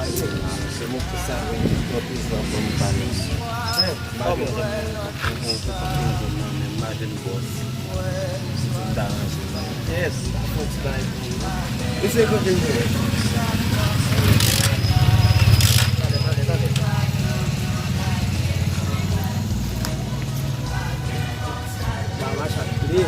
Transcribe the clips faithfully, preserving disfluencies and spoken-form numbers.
Se mwen ki sa vin konplis la pou m pale. Mwen pa jwenn yon otopat nan men m, mwen pa jwenn bòs. Si tout ta ranje la. Yes, a fòs bay pou ou. Mesye, kote nou ye? Tande, tande, tande. Ba machan pli.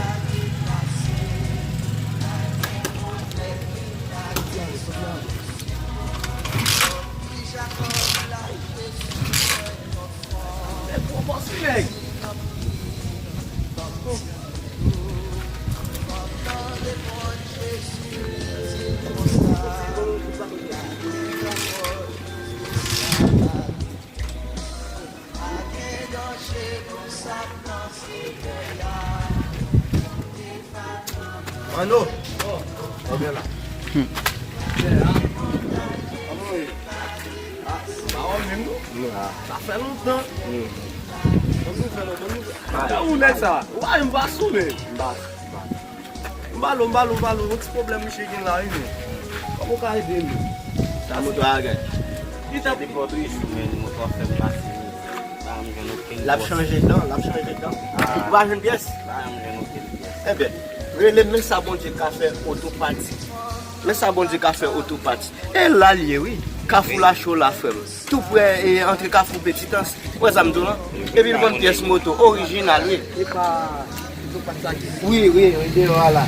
Mano, oh, oh, byen la. Kòman w ye? Ah, se pa ou menm, non? Sa fè lontan. Ban m nouvèl, ban m nouvèl. Kòman w nèg sa? Ou pa menm pa sou, men. M pa, m pa. M ba l, m ba l, m ba l, yon ti pwoblèm misye gen la, wi, men. Kòman w ka ede m? Sa moto a gen. Li t ap. Li pòt wi, men moto a fè m pase mizè. Pa janm jwenn okenn bòs. L ap chanje dan, l ap chanje dan. Ah. Ou pa jwenn pyès? Pa janm jwenn okenn pyès. Ebyen, rele men sa Bondye ka fè oto pati. Men sa Bondye ka fè oto pati. E la l ye, wi. Kafou la cho la, frè m. Tou prè, e, antre Kafou Petitans. Ou wè sa m di w lan? Epi l vann pyès moto orijinal, wi. Epa, moto pa sa ki. Wi, wi, wi, deyò a la.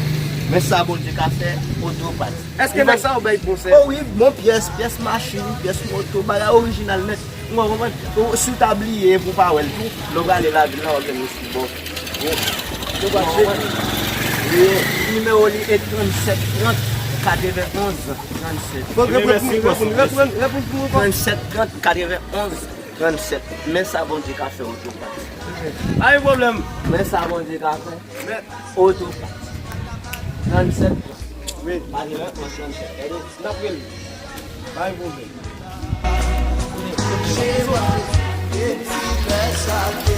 Men sa Bondye ka fè, oto pati. Èske nèg sa yo bay bon sèvis? O wi, bon pyès, pyès machin, pyès moto, bagay orijinal nèt. Ou konprann? Ou, si w ta bliye epi w pa wè l tou, lè w prale lavil la, w ap jwenn li sou bò. Wi. Ou konprann? Wi. Nimewo li e trannsèt trant katrevenonz trannsèt. Fòk reprann pou mwen, reprann, reprann, reprann pou mwen. Trannsèt trant katrevenonz trannsèt. Men sa Bondye ka fè, oto pati. Pa gen pwoblèm. Men sa Bondye ka fè. Mèt. Oto pati. Trannsèt trant. Wi. Pa gen lòt, mwen trannsèt. Gade. N ap rele. Pa gen pwoblèm. Gade. Gade.